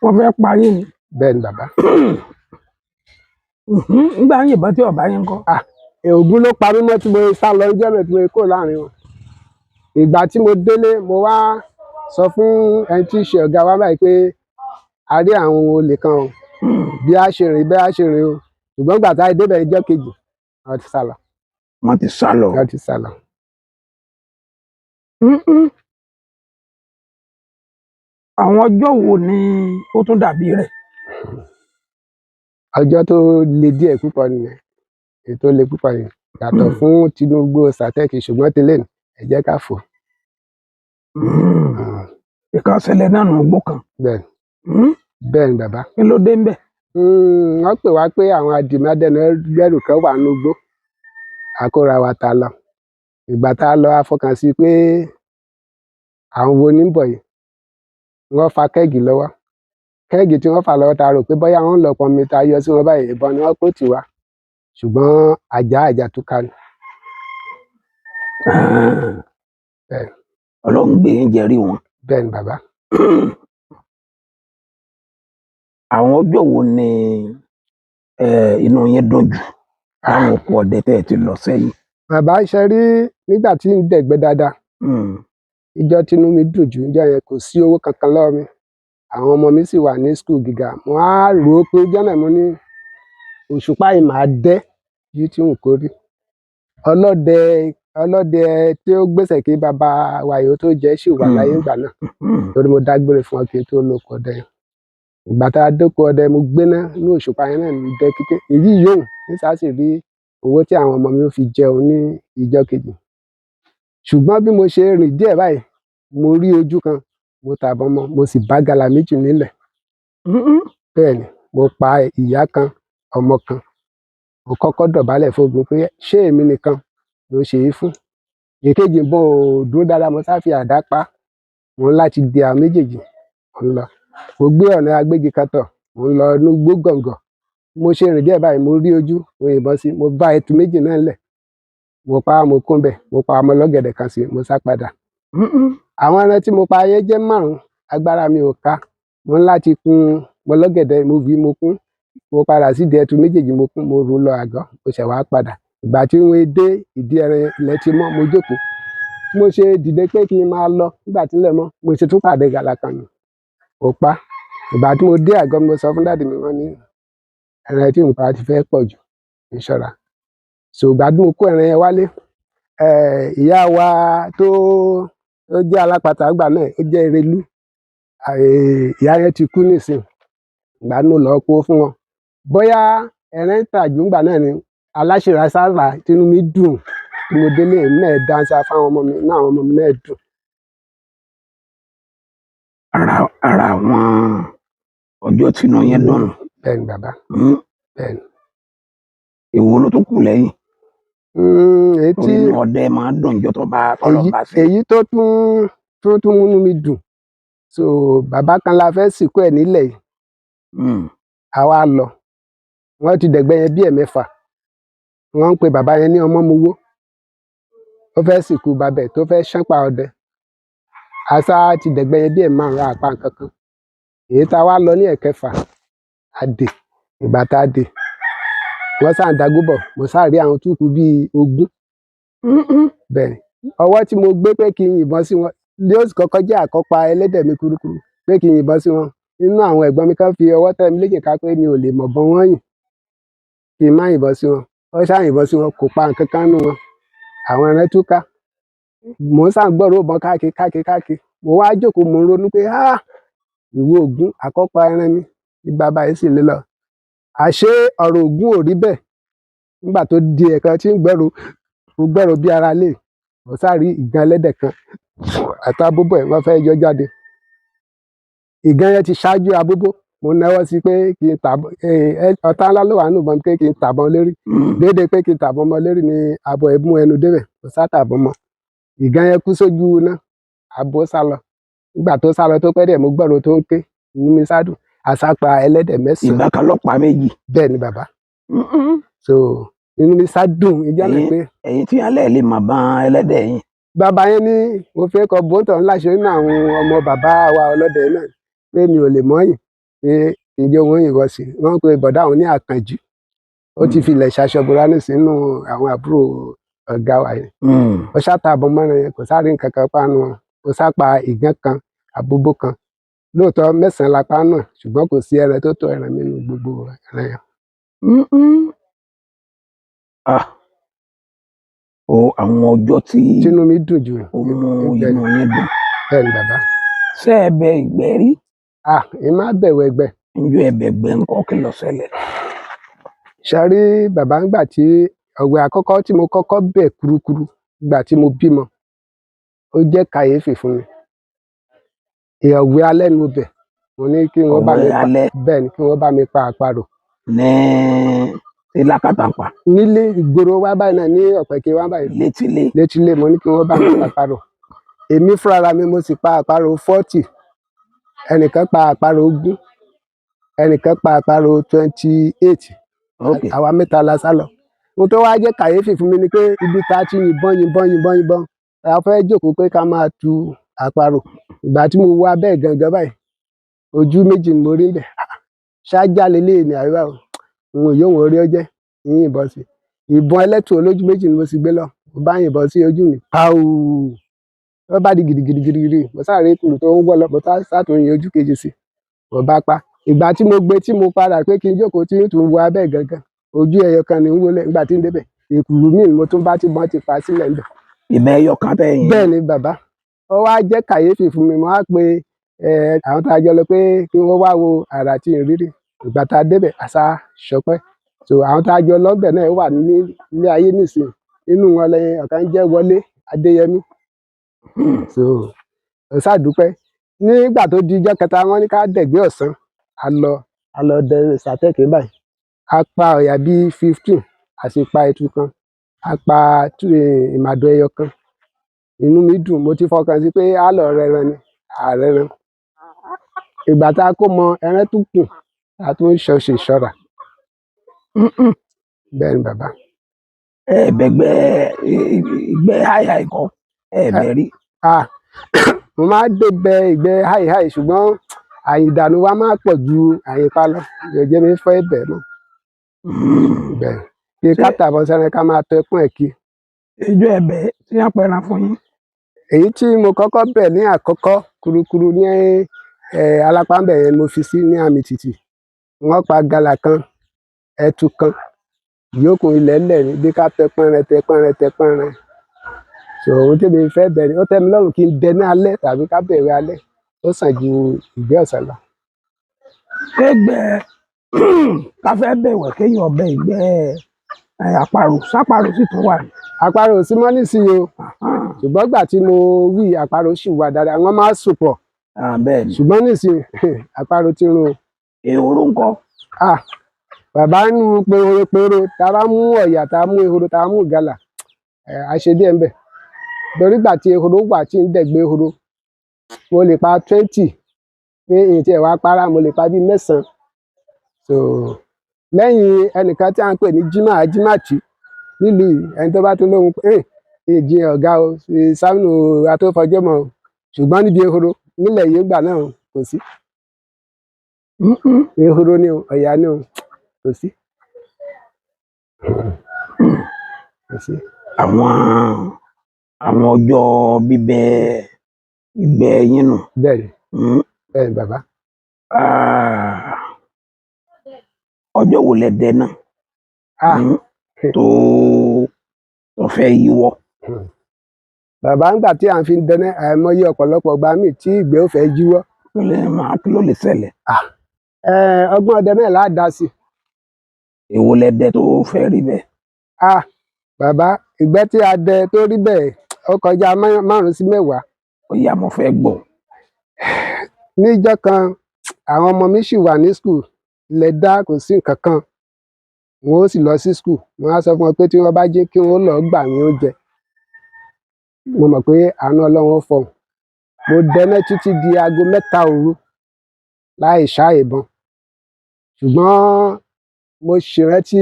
Speaker 1: Wọ́n fẹ́ pa yín ni?
Speaker 2: Bẹ́ẹ̀ ni, bàbá.
Speaker 1: Nígbà yìnbọn tí ọba yín kọ́.
Speaker 2: Ah, Ògún ló pa mí mọ́ tí mo sá lọ jọ́nà tí mo kó láàrin wọn. Ìgbà tí mo délé, mo wá sọ fún ẹni tí í ṣe ọ̀gá wa báyìí pé a rí àwọn olè kan o, bí a ṣe rìn, bí a ṣe rìn o. Ṣùgbọ́n ìgbà tá a débẹ̀ ìjọ́ kejì, wọ́n ti sá lọ.
Speaker 1: Wọ́n ti sá lọ.
Speaker 2: Wọ́n ti sá lọ.
Speaker 1: Àwọn ọjọ́ wo ni ó tún dàbí rẹ̀?
Speaker 2: Ọjọ́ tó le díẹ̀ púpọ̀ nìyẹn, èyí tó le púpọ̀ nìyẹn. Yàtọ̀ fún Tinubu Sàtẹ́ẹ̀kì, ṣùgbọ́n tẹ́lẹ̀ ní ẹ jẹ́ ká fò.
Speaker 1: Ìkan ṣẹlẹ̀ náà nù gbó kan.
Speaker 2: Bẹ́ẹ̀ ni. Bẹ́ẹ̀ ni bàbá.
Speaker 1: Kí ló dé ń bẹ̀?
Speaker 2: Wọ́n pè wá pé àwọn adìmọ́dẹ́nu kan wà nínú igbó. A kóra wa ta lọ. Ìgbà tá a lọ, a fọkàn sí pé àwọn wo ní ń bọ̀ yìí. Wọ́n fa kẹ́ẹ̀gì lọ́wọ́. Kẹ́ẹ̀gì tí wọ́n fà lọ́wọ́, ta rò pé bóyá wọ́n ń lọ pọnmi, ta yọ sí wọn báyìí, ìbọn ni wọ́n kó tì wá. Ṣùgbọ́n àjà àjà túká ni. Bẹ́ẹ̀.
Speaker 1: Ọlọ́run gbé yín jẹ́rí wọn.
Speaker 2: Bẹ́ẹ̀ ni bàbá.
Speaker 1: Àwọn ọjọ́ wo ni inú yín dùn jù láwọn oko ọdẹ tẹ́ ẹ ti lọ sẹ́yìn?
Speaker 2: Bàbá, ṣe rí nígbà tí ń dẹ̀gbẹ́ dáadáa, ìjọ tínú mi dùn jù níjọ́ yẹn, kò sí owó kankan lọ́wọ́ mi. Àwọn ọmọ mi sì wà ní school gíga. Mo á rò ó pé ọjọ́ náà mo ní òṣùpá yìí máa dẹ́ bí tí n kò rí. Ọlọ́dẹ ọlọ́dẹ tí ó gbèsè kí bàbá wa yìí ó tó jẹ́ sì wà láyé ìgbà náà, torí mo dágbére fún ọ kí n tó lóko ọdẹ yẹn. Ìgbà tá a dóko ọdẹ, mo gbéná ní òṣùpá yẹn náà ní dẹ́ kíké. Èyí yòówù ní sáà sì rí owó tí àwọn ọmọ mi ó fi jẹun ní ìjọ́ kejì. Ṣùgbọ́n bí mo ṣe rìn díẹ̀ báyìí, mo rí ojú kan, mo tàbọn mọ́, mo sì bá gàlà méjì nílẹ̀. Bẹ́ẹ̀ ni, mo pa ìyá kan, ọmọ kan. Mo kọ́kọ́ dọ̀bálẹ̀ fógun pé ṣé èmi nìkan ló ṣe é fún? Èkejì ìbọn ò dúró dáadáa, mo sá fi àdá pa á. Mo ní láti di àwọn méjèèjì, mo ń lọ. Mo gbé ọ̀nà agbégi kan tọ̀, mo ń lọ inú igbó gọ̀ǹgọ̀. Mo ṣe rìn díẹ̀ báyìí, mo rí ojú, mo yìnbọn sí, mo bá ẹtu méjì náà lẹ̀. Mo pa á, mo kún bẹ̀, mo pa ọmọ ọlọ́gẹ̀dẹ̀ kan sí, mo sá padà. Àwọn ẹran tí mo pa yẹn jẹ́ márùn-ún, agbára mi ò ká. Mo ní láti kun ọmọ ọlọ́gẹ̀dẹ̀, mo fi mo kún. Mo padà sídìí ẹtu méjèèjì, mo kún, mo rù lọ àgọ́, mo ṣẹ̀ wá padà. Ìgbà tí mo dé ìdí ẹran yẹn, ilẹ̀ ti mọ́, mo jókòó. Mo ṣe dìde pé kí n máa lọ nígbà tí ilẹ̀ mọ́, mo ṣe tún pàdé gàlà kan nù. Mo pa. Ìgbà tí mo dé àgọ́, mo sọ fún dàdí mi, wọ́n ní ẹran tí mo pa ti fẹ́ pọ̀ jù, kí n ṣọ́ra. So ìgbà tí mo kó ẹran yẹn wálé, ìyá wa tó jẹ́ alápatà ìgbà náà, ó jẹ́ Erelú. Ìyá yẹn ti kú nísìnyí. Ìgbà tí mo lọ kó fún wọn. Bóyá ẹran ń tà jù nígbà náà ni aláṣìíra sára tínú mi dùn. Tí mo délé, èmi náà dáńsá fáwọn ọmọ mi, inú àwọn ọmọ mi náà dùn.
Speaker 1: Ara àwọn ọjọ́ tí inú yín dùn nù.
Speaker 2: Bẹ́ẹ̀ ni bàbá. Bẹ́ẹ̀ ni.
Speaker 1: Èwo ló tún kù lẹ́yìn?
Speaker 2: Èyí
Speaker 1: Torí
Speaker 2: tí
Speaker 1: inú ọdẹ máa ń dùn ìjọ tó bá tọ́lọ́ bá sí.
Speaker 2: Èyí tó tún múnú mi dùn. So bàbá kan la fẹ́ sìnkú ẹ̀ nílẹ̀ yìí. Àwa lọ. Wọ́n ti dẹ̀gbẹ́ yẹn bí ẹ̀mẹ́fà. Wọ́n ń pe bàbá yẹn ní Ọmọmowó. Ó fẹ́ sìnkú bàbá ẹ̀ tó fẹ́ ṣánpá ọdẹ. Àṣà ti dẹ̀gbẹ́ yẹn bí ẹ̀márùn-ún àpá nǹkan kan. Èyí tá a wá lọ ní ẹ̀kẹfà, a dè. Ìgbà tá a dè, wọ́n sá ń dagbó bọ̀, mo sá rí àwọn túùkù bíi 20. Bẹ́ẹ̀ ni. Ọwọ́ tí mo gbé pé kí n yìnbọn sí wọn, yóò kọ́kọ́ jẹ́ àkọ́pa ẹlẹ́dẹ̀ mi kúrúkúrú pé kí n yìnbọn sí wọn. Nínú àwọn ẹ̀gbọ́n mi kan fi ọwọ́ tẹ́ mi léjìká pé mi ò lè mọ̀ bọ́n wọ́n yìn. Kí n má yìnbọn sí wọn. Wọ́n sá yìnbọn sí wọn, kò pa nǹkan kan nínú wọn. Àwọn ẹran túká. Mò ń sá ń gbọ́rọ̀ ìbọn káàkiri káàkiri káàkiri. Mo wá jókòó, mo ń ronú pé ah! Ìwọ Ògún, àkọ́pa ẹran mi ní bàbá yìí sì lé lọ. Àṣé ọ̀rọ̀ Ògún ò rí bẹ́ẹ̀. Nígbà tó di ẹ̀ẹ̀kan tí ń gbẹ́rù, mo gbẹ́rù bí ara lé. Mo sá rí ìgan ẹlẹ́dẹ̀ kan àti abóbó ẹ̀, wọ́n fẹ́ yọ jáde. Ìgan yẹn ti ṣáájú abóbó. Mo náwó sí pé kí n tàbọn, ọ̀tá ńlá ló wà nínú ìbọn pé kí n tàbọn lérí. Déédéé pé kí n tàbọn mọ́ lérí ni abo ẹ̀ mú ẹnu débẹ̀. Mo sá tàbọn mọ́. Ìgan yẹn kú sójú iná. Abo sá lọ. Nígbà tó sá lọ tó pẹ́ díẹ̀, mo gbọ́rọ̀ tó ń ké. Inú mi sá dùn. Àṣà pa ẹlẹ́dẹ̀ mẹ́sàn-án.
Speaker 1: Ìbọn kan ló pa méjì.
Speaker 2: Bẹ́ẹ̀ ni bàbá. So inú mi sá dùn ìjọ́ náà pé.
Speaker 1: Ẹ̀yin tí alẹ́ lè máa bá ẹlẹ́dẹ̀ yín.
Speaker 2: Bàbá yẹn ní mo fẹ́ kọ bóńtọ̀ ńlá ṣe nínú àwọn ọmọ bàbá wa ọlọ́dẹ náà pé mi ò lè mọ́yìn pé ǹjẹ́ òun yìnbọn sí. Wọ́n ń pe bọ̀dá òun ní Àkànjí. Ó ti filẹ̀ ṣaṣọbora nísìnyí àwọn àbúrò ọ̀gá wa yẹn. Ó ṣáta àbọ̀ mọ́rin yẹn, kò sáré nǹkan kan pánu wọn. Ó sá pa ìgán kan, àbóbó kan. Lóòótọ́ mẹ́sàn-án la pa náà, ṣùgbọ́n kò sí ẹran tó tó ẹran nínú gbogbo ẹran yẹn.
Speaker 1: O àwọn ọjọ́ tí
Speaker 2: tínú mi dùn jù.
Speaker 1: Ó mú inú yín dùn.
Speaker 2: Bẹ́ẹ̀ ni bàbá.
Speaker 1: Ṣé ẹ bẹ ìgbẹ́ rí?
Speaker 2: Ah, èmi máa bẹ̀wẹ̀ ẹgbẹ́.
Speaker 1: Njọ́ ẹ bẹ̀ gbẹ́ ńkọ́, kí ló ṣẹlẹ̀?
Speaker 2: Ṣe rí bàbá ńgbà tí Ọ̀wẹ̀ àkọ́kọ́ tí mo kọ́kọ́ bẹ̀ kurukuru ìgbà tí mo bímọ, ó jẹ́ kàyéfì fún mi. Ọ̀wẹ̀ alẹ́ ni mo bẹ̀. Mo ní kí wọ́n bá mi
Speaker 1: Ọ̀wẹ̀
Speaker 2: pa,
Speaker 1: alẹ́?
Speaker 2: Bẹ́ẹ̀ ni, kí wọ́n bá mi pa àparò.
Speaker 1: Ní ìlàkàtàpà?
Speaker 2: Nílé ìgboro wá báyìí náà, ní Ọ̀pẹ̀kẹ́ wá báyìí.
Speaker 1: Létílé?
Speaker 2: Létílé. Mo ní kí wọ́n bá mi pa àparò. Èmi fúnra mi, mo sì pa àparò 40, ẹnìkan pa àparò 20, ẹnìkan pa àparò 28. Àwa mẹ́ta la sá lọ. Ohun tó wá jẹ́ kàyéfì fún mi ni pé ibi tá a ti yìnbọn yìnbọn yìnbọn yìnbọn, a fẹ́ jókòó pé ká máa tu àparò. Ìgbà tí mo wọ abẹ́ gangan báyìí, ojú méjì ni mo rí níbẹ̀. Ṣáájá leléyìí ni àbí báwo? N ò yóò wọn rí ọ jẹ́ ń yìnbọn sí. Ìbọn ẹlẹ́tù olójú méjì ni mo sì gbé lọ. Mo bá yìnbọn sí ojú mi, pàù! Ó bá di gidigidigidi, mo sáré kùrù tó ń wọ́ lọ, mo sá tún yin ojú kejì sí, mo bá pa. Ìgbà tí mo gbé tí mo padà pé kí n jókòó tí ń tún wọ abẹ́ gangan, ojú ẹyọ kan ni ń wọlé. Nígbà tí ń débẹ̀, èkùrú mi ni mo tún bá tí wọ́n ti pa sílẹ̀ ńbẹ̀.
Speaker 1: Ìbọn ẹyọ kan tẹ́ yìn?
Speaker 2: Bẹ́ẹ̀ ni bàbá. Ó wá jẹ́ kàyéfì fún mi. Mo wá pe àwọn tá a jọ lọ pé kí wọ́n wá wo àrà tí ń rírí. Ìgbà tá a débẹ̀, àṣà ṣọpẹ́. So àwọn tá a jọ lọ́bẹ̀ náà wà ní ilé ayé nísìnyí. Inú wọn lẹ́yìn ọ̀kan jẹ́ Wọlé Adéyẹmí. So ó ṣàdúpẹ́. Nígbà tó di ijọ́ kẹta, wọ́n ní ká dẹ̀gbẹ́ ọ̀sán. A lọ dẹ sàtẹ́ẹ̀kì báyìí. A pa ọ̀yà bíi 15, a sì pa ẹtu kan, a pa ìmàdò ẹyọ kan. Inú mi dùn. Mo ti fọkàn sí pé a lọ rẹran ni àrẹran. Ìgbà tá a kó mọ ẹran tó kù, a tún ṣọṣe ìṣọ́ra. Bẹ́ẹ̀ ni bàbá.
Speaker 1: Ẹ bẹ̀gbẹ́ ìgbẹ́ háìháì kọ́ ẹ bẹ̀ rí?
Speaker 2: Ah, mo máa ń débẹ̀ ìgbẹ́ háìháì, ṣùgbọ́n àyìndànù wa máa pọ̀ ju àyìnpá lọ. Yóò jẹ́ mi fẹ́ bẹ̀ mọ́. Bẹ́ẹ̀ kí ká tàbọ̀ sẹ́ran, ká máa tẹkùn ẹ̀ kí.
Speaker 1: Ijó ẹ̀bẹ̀ tí wọ́n pẹran fún yín?
Speaker 2: Èyí tí mo kọ́kọ́ bẹ̀ ní àkọ́kọ́ kurukuru ní alápámbẹ̀ yẹn, mo fi sí ní àmì tìtì. Wọ́n pa gàlà kan, ẹtu kan, ìyókù ilẹ̀ ńlẹ̀ ní bí ká tẹ pẹ́rẹ́ tẹ pẹ́rẹ́ tẹ pẹ́rẹ́. So ohun tí mi fẹ́ bẹ̀rẹ̀, ó tẹ́ mi lọ́rùn kí n dẹ ní alẹ́ tàbí ká bẹ̀rẹ̀ alẹ́, ó sàn ju ìgbẹ́ ọ̀sán lọ.
Speaker 1: Ṣé ká fẹ́ bẹ̀wẹ̀ kéèyàn ọbẹ̀ ìgbẹ́ àparò, sáparò sì tún wà ní?
Speaker 2: Àparò ò sí mọ́ nísìnyí o, ṣùgbọ́n gbà tí mo wí, àparò sì wà dáadáa, wọ́n máa ń sùn pọ̀.
Speaker 1: Bẹ́ẹ̀ ni.
Speaker 2: Ṣùgbọ́n nísìnyí, àparò ti run o.
Speaker 1: Ehoro ńkọ́?
Speaker 2: Ah, bàbá, ń pehoro pehoro tá a bá mú ọ̀yà, tá a mú ehoro, tá a mú ìgalà, a ṣe díẹ̀ ńbẹ̀. Torí gbà tí ehoro wà tí ń dẹ̀gbẹ́ ehoro, mo lè pa 20 pé èyí tí ẹ̀ wá para, mo lè pa bíi 9. So lẹ́yìn ẹnìkan tí à ń pè ní Jimoh Ajimachi nílùú yìí, ẹni tó bá tún lóhun pé èjì ọ̀gá o Saminu atófọjọ́mọ o, ṣùgbọ́n níbi ehoro nílẹ̀ yìí gbà náà kò sí. Ehoro ni o, ọ̀yà ni o, kò sí, kò sí.
Speaker 1: Àwọn ọjọ́ bíbẹ ìgbẹ́ yín nù?
Speaker 2: Bẹ́ẹ̀ ni. Bẹ́ẹ̀ ni bàbá.
Speaker 1: Ah, ọjọ́ wo lẹ dẹ náà tó fẹ́ yíwọ́?
Speaker 2: Bàbá, ńgbà tí à ń fi dẹnẹ, àìmọye ọ̀pọ̀lọpọ̀ gbà míì tí ìgbẹ́ ò fẹ́ jíwọ́.
Speaker 1: Kí ló lè ṣẹlẹ̀?
Speaker 2: Ọgbọ́n ọdẹ náà là á dá sí.
Speaker 1: Èwo lẹ dẹ tó fẹ́ rí bẹ́ẹ̀?
Speaker 2: Ah, bàbá, ìgbẹ́ tí a dẹ tó rí bẹ́ẹ̀, ó kọjá 5 sí 10.
Speaker 1: Ó yá, mo fẹ́ gbọ́.
Speaker 2: Níjọ́ kan, àwọn ọmọ mi sì wà ní school, ilẹ̀ dá, kò sí nǹkan kan. Wọn ó sì lọ sí school. Wọn á sọ fún wọn pé tí wọ́n bá jí, kí wọ́n lọ gbà mí oúnjẹ. Mo mọ̀ pé àánú Ọlọ́run ó fọhùn. Mo dẹná títí di aago 3 òru láì ṣá ìbọn, ṣùgbọ́n mo ṣèrántí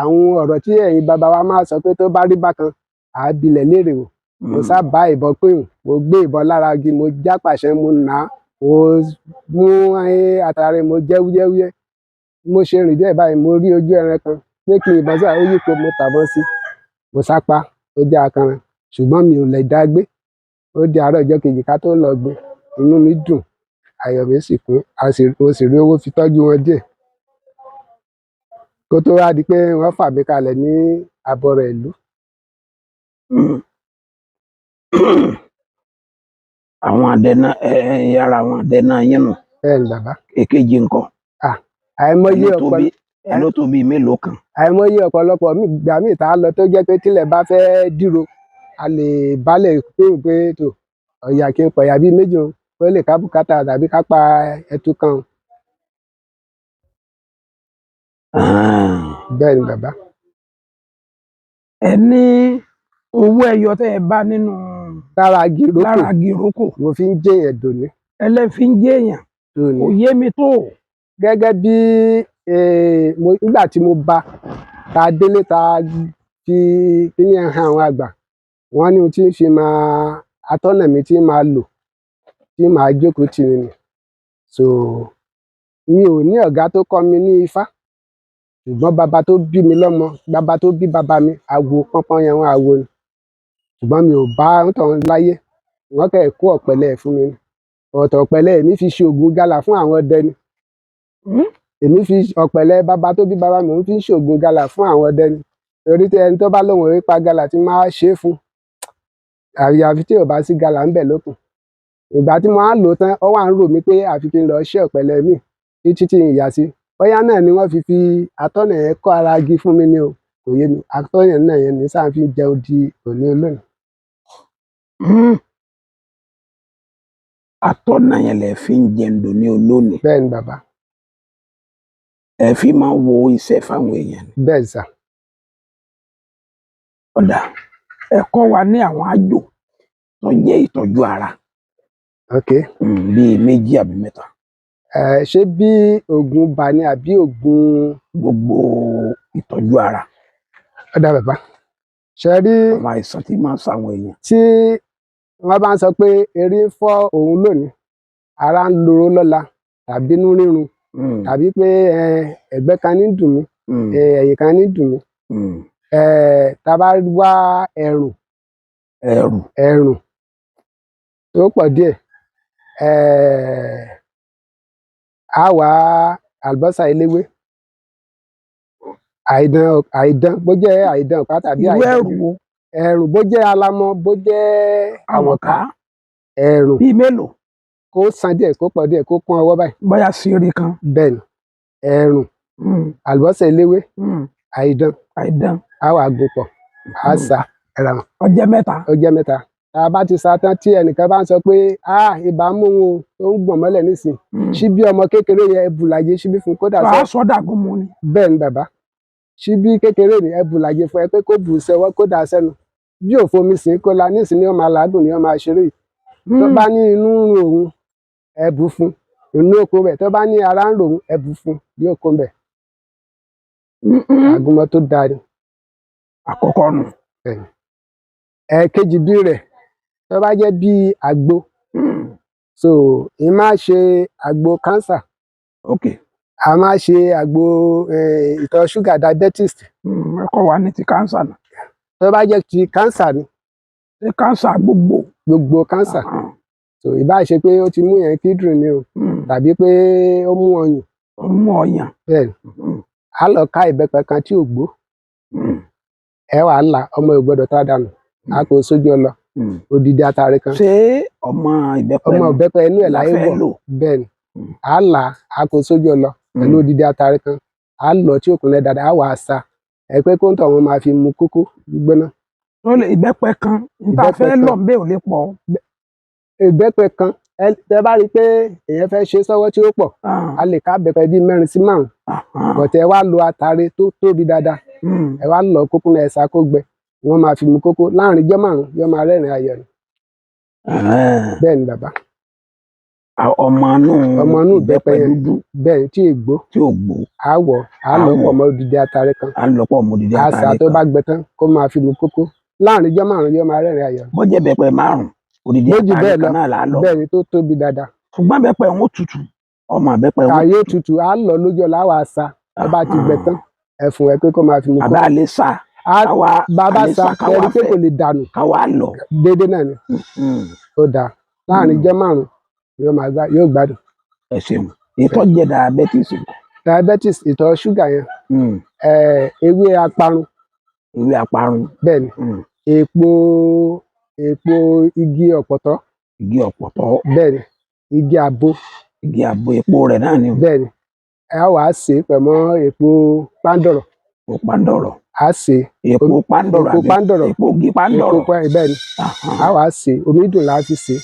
Speaker 2: àwọn ọ̀rọ̀ tí ẹ̀yin bàbá wa máa sọ pé tó bá rí bákan, àá bilẹ̀ léèrè o. Mo sá bá ìbọn pé mo gbé ìbọn lára igi, mo já pàṣẹ, mo nà á, mo mú àtàrí, mo jẹ́ wúyẹ́wúyẹ́. Mo ṣe rìn díẹ̀ báyìí, mo rí ojú ẹran kan pé kí n ìbọn sáà, ó yípo, mo tàbọn sí, mo sápá, ó jẹ́ akanran, ṣùgbọ́n mi ò lè dá gbé. Ó di àárọ̀ ọjọ́ kejì ká tó lọ gbé. Inú mi dùn, ayọ̀ mi sì kún. Mo sì rí owó fi tọ́jú wọn díẹ̀ kó tó wá di pé wọ́n fà mí kalẹ̀ ní abọ́rẹ̀ ìlú.
Speaker 1: Àwọn àdẹ náà, ẹ ẹ ara àwọn àdẹ náà yín nù?
Speaker 2: Bẹ́ẹ̀ ni bàbá.
Speaker 1: Èkejì ńkọ́?
Speaker 2: Àìmọye
Speaker 1: Ẹni tó
Speaker 2: ọ̀pọ̀
Speaker 1: bí Ẹ ló tó bíi mélòó kan.
Speaker 2: Àìmọye ọ̀pọ̀lọpọ̀ míì gbà míì tá a lọ tó jẹ́ pé tílẹ̀ bá fẹ́ dìro, a lè bálẹ̀ pé pé tó ọ̀yà kí n pọ̀yà bíi méjì o, ó lè ká bùkátà tàbí ká pa ẹtu kan o. Bẹ́ẹ̀ ni bàbá.
Speaker 1: Ẹ ní owó ẹyọ tẹ́ ẹ bá nínú
Speaker 2: Lára igi ìrókò
Speaker 1: lára igi ìrókò
Speaker 2: mo fi ń jẹ́yàn dòní
Speaker 1: ẹlẹ́fín jẹ́ èèyàn
Speaker 2: dòní.
Speaker 1: Kò yé mi tó.
Speaker 2: Gẹ́gẹ́ bí mo nígbà tí mo bá ta délé ta fi kíní ẹ̀ hàn àwọn àgbà, wọ́n ní ohun tí ń fi máa atọ́nà mi tí máa lò tí màá jókòó tì mí nì. So mi ò ní ọ̀gá tó kọ́ mi ní ifá, ṣùgbọ́n bàbá tó bí mi lọ́mọ, bàbá tó bí bàbá mi, awo pọ́npọ́n yẹn wọn awo ni. Ṣùgbọ́n mi ò bá onítọ̀hún láyé, wọ́n kẹ̀ kó ọ̀pẹ̀lẹ̀ ẹ̀ fún mi ni. Ọ̀tọ̀ ọ̀pẹ̀lẹ̀ èmi fi ṣe ògùn galà fún àwọn ọdẹ ni. Èmi fi ọ̀pẹ̀lẹ̀ bàbá tó bí bàbá mi, òun fi ń ṣe ògùn galà fún àwọn ọdẹ ni. Torí tí ẹni tó bá lóun ò pa galà tí máa ṣe é fún, àyàfi tí ò bá sí galà ńbẹ̀ lókun. Ìgbà tí mo á lò ó tán, ó wà ń rò mí pé àfi kí n lọ ṣẹ́ ọ̀pẹ̀lẹ̀ mi títí tí n yà sí. Bóyá náà ni wọ́n fi fi atọ́nà yẹn kọ́ ara igi fún mi ni o, kò yé mi. Atọ́nà náà yẹn ní sáà fi ń jẹun di òní olónìí.
Speaker 1: Atọ́nà yẹn lẹ fi ń jẹun dòní olónìí.
Speaker 2: Bẹ́ẹ̀ ni bàbá.
Speaker 1: Ẹ fi máa ń wo iṣẹ́ fáwọn èèyàn ni.
Speaker 2: Bẹ́ẹ̀ sà.
Speaker 1: Ọ̀dà, ẹ kọ́ wa ní àwọn àjò tó jẹ́ ìtọ́jú ara.
Speaker 2: Ok.
Speaker 1: Bíi méjì àbí mẹ́ta.
Speaker 2: Ẹ ṣé bí ògùn ibà ni àbí ògùn
Speaker 1: Gbogbo ìtọ́jú ara.
Speaker 2: Ọ̀dà bàbá. Ṣé rí
Speaker 1: Àwọn àìsàn tí máa ń ṣàwọn èèyàn.
Speaker 2: Tí wọ́n bá ń sọ pé erí ń fọ́ òun lónìí, ara ń loro lọ́la, tàbí inú rírun, tàbí pé ẹ̀gbẹ́ kan ní dùn mí, ẹ̀yìn kan ní dùn mí. Tá a bá wá ẹ̀rùn,
Speaker 1: Ẹ̀rù.
Speaker 2: Ẹ̀rùn tó pọ̀ díẹ̀, á wá àlùbọ́sà eléwé, àìdán àìdán, bó jẹ́ àìdán ọ̀pá tàbí
Speaker 1: Irú
Speaker 2: àìdán
Speaker 1: ẹ̀rù wo?
Speaker 2: Ẹ̀rùn bó jẹ́ alamọ, bó jẹ́ àwọ̀ká, ẹ̀rùn.
Speaker 1: Bíi mélòó?
Speaker 2: Kó san díẹ̀, kó pọ̀ díẹ̀, kó kún ọwọ́ báyìí.
Speaker 1: Bóyá sírí kan.
Speaker 2: Bẹ́ẹ̀ ni, ẹ̀rùn, àlùbọ́sà eléwé, àìdán,
Speaker 1: Àìdán.
Speaker 2: á wà gún pọ̀, á sá ẹ̀rà wọn.
Speaker 1: Ó jẹ́ mẹ́ta.
Speaker 2: Ó jẹ́ mẹ́ta. Tá a bá ti sa tán, tí ẹnìkan bá ń sọ pé ah ibà ń mú òun o, tó ń gbọ̀n mọ́lẹ̀ nísìn, ṣíbí ọmọ kékeré yẹn, ẹ bùlàjì ṣíbí fún kódà sọ.
Speaker 1: Wàá sọ́dà gún mu ni.
Speaker 2: Bẹ́ẹ̀ ni bàbá, ṣíbí kékeré ni ẹ bùlàjì fún ẹ pé kó bù sẹ́wọ́ kó dà sẹ́nu. Bí ò fomi sìn kó la nísìn ni ó máa làágùn ni ó máa ṣeré yìí. Tó bá ní inú ń run òun, ẹ bù fún inú oko bẹ̀. Tó bá ní ara ń rò òun, ẹ bù fún yóò kó bẹ̀. Àgúnmọ́ tó dáa ni.
Speaker 1: Àkọ́kọ́ nù.
Speaker 2: Ẹ̀ẹ̀kejì bí rẹ̀, tó bá jẹ́ bí àgbo, so ì máa ṣe àgbo cancer, a máa ṣe àgbo ìtọ̀ ṣúgà, diabetes.
Speaker 1: Ẹ kọ́ wa ní ti cancer náà.
Speaker 2: Tó bá jẹ́ ti cancer ni.
Speaker 1: Ṣé cancer gbogbo?
Speaker 2: Gbogbo cancer. So ìbá ṣe pé ó ti mú yẹn kíndìnrín ni o, tàbí pé ó mú ọyàn.
Speaker 1: Ó mú ọyàn.
Speaker 2: Bẹ́ẹ̀ ni, á lọ ká ìbẹ́pẹ kan tí ò gbó, ẹ wàá là ọmọ ò gbọ́dọ̀ tá dànù, á kó sójú ọlọ, odidi atare kan.
Speaker 1: Ṣé ọmọ ìbẹ́pẹ
Speaker 2: Ọmọ ìbẹ́pẹ inú ẹ̀
Speaker 1: la
Speaker 2: láyé
Speaker 1: fẹ́
Speaker 2: wọ̀
Speaker 1: lò?
Speaker 2: Bẹ́ẹ̀ ni, á là á kó sójú ọlọ pẹ̀lú odidi atare kan, á lọ tí òkun rẹ̀ dáadáa, á wàá sa ẹ pé kó ń tọ̀ wọn máa fi mu kókó gbígbóná.
Speaker 1: Tó lè ìbẹ́pẹ kan níta
Speaker 2: Ìbẹ́pẹ
Speaker 1: fẹ́
Speaker 2: kan.
Speaker 1: lọ bẹ́ẹ̀ ò lè pọ̀.
Speaker 2: Ìbẹ́pẹ kan, ẹ tẹ bá rí i pé èèyàn fẹ́ ṣe sọ́wọ́ tí ó pọ̀, a lè ká ìbẹ́pẹ bíi mẹ́rin sí márùn-ún, bọ̀tẹ́ ẹ wá lo atare tó tóbi dáadáa, ẹ wá lọ kókó náà, ẹ sá kó gbẹ, wọ́n máa fi mu kókó láàrin ijọ́ 5, yóò máa rẹ́rìn ayọ̀ ni. Bẹ́ẹ̀ ni bàbá.
Speaker 1: Ọmọ inú
Speaker 2: Ọmọ inú ìbẹ́pẹ
Speaker 1: ìbẹ́pẹ
Speaker 2: yẹn.
Speaker 1: dúdú.
Speaker 2: Bẹ́ẹ̀ ni, tí ègbó
Speaker 1: tí ò gbó.
Speaker 2: Á wọ̀ á
Speaker 1: Á
Speaker 2: lọ
Speaker 1: wọ̀.
Speaker 2: pọ̀ mọ́ odidi atare kan.
Speaker 1: Á lọ pọ̀ mọ́ odidi
Speaker 2: Á sá
Speaker 1: atare
Speaker 2: tó
Speaker 1: kan.
Speaker 2: bá gbẹ tán, kó máa fi mu kókó láàrin ijọ́ 5, yóò máa rẹ́rìn ayọ̀ ni.
Speaker 1: Bọ́jẹ̀ ìbẹ́pẹ márùn-ún, odidi
Speaker 2: Méjì
Speaker 1: atare
Speaker 2: bẹ́ẹ̀ lọ
Speaker 1: kan náà là á lọ.
Speaker 2: Bẹ́ẹ̀ ni, tó tóbi dáadáa.
Speaker 1: Ṣùgbọ́n ìbẹ́pẹ òun ó tutù, ọmọ ìbẹ́pẹ òun ó
Speaker 2: Kàyé tutù, á lọ lójú ọ̀la, á wà sá tó bá ti gbẹ tán, ẹ̀fún ẹ pé kó máa fi mu
Speaker 1: Àbá
Speaker 2: kókó.
Speaker 1: lè sá
Speaker 2: Á
Speaker 1: káwa
Speaker 2: bàbá
Speaker 1: a lè
Speaker 2: sa
Speaker 1: sá káwa
Speaker 2: kẹrí pé
Speaker 1: fẹ́
Speaker 2: kò lè dànù.
Speaker 1: Káwa lọ.
Speaker 2: Déédéé náà ni ó dáa, láàrin ijọ́ 5 yóò máa gbá yóò gbádùn.
Speaker 1: Ẹ ṣeun. Ètò jẹ́ diabetes.
Speaker 2: Diabetes, ìtọ̀ ṣúgà yẹn, ewé aparun.
Speaker 1: Ewé aparun.
Speaker 2: Bẹ́ẹ̀ ni, èpo igi ọ̀pọ̀tọ́.
Speaker 1: Igi ọ̀pọ̀tọ́.
Speaker 2: Bẹ́ẹ̀ ni, igi àbo.
Speaker 1: Igi àbo, èpo rẹ̀ náà ni o.
Speaker 2: Bẹ́ẹ̀ ni, Á wàá sè é pẹ̀mọ́ èpo pándọ̀rọ̀.
Speaker 1: Epo pàǹdọ̀rọ̀.
Speaker 2: Á sè é.
Speaker 1: Epo pàǹdọ̀rọ̀.
Speaker 2: Epo
Speaker 1: Àbí
Speaker 2: pándọ̀rọ̀.
Speaker 1: Epo igi
Speaker 2: Epo
Speaker 1: pàǹdọ̀rọ̀.
Speaker 2: Bẹ́ẹ̀ ni. Á wàá sè é, omi dùn là á fi sè é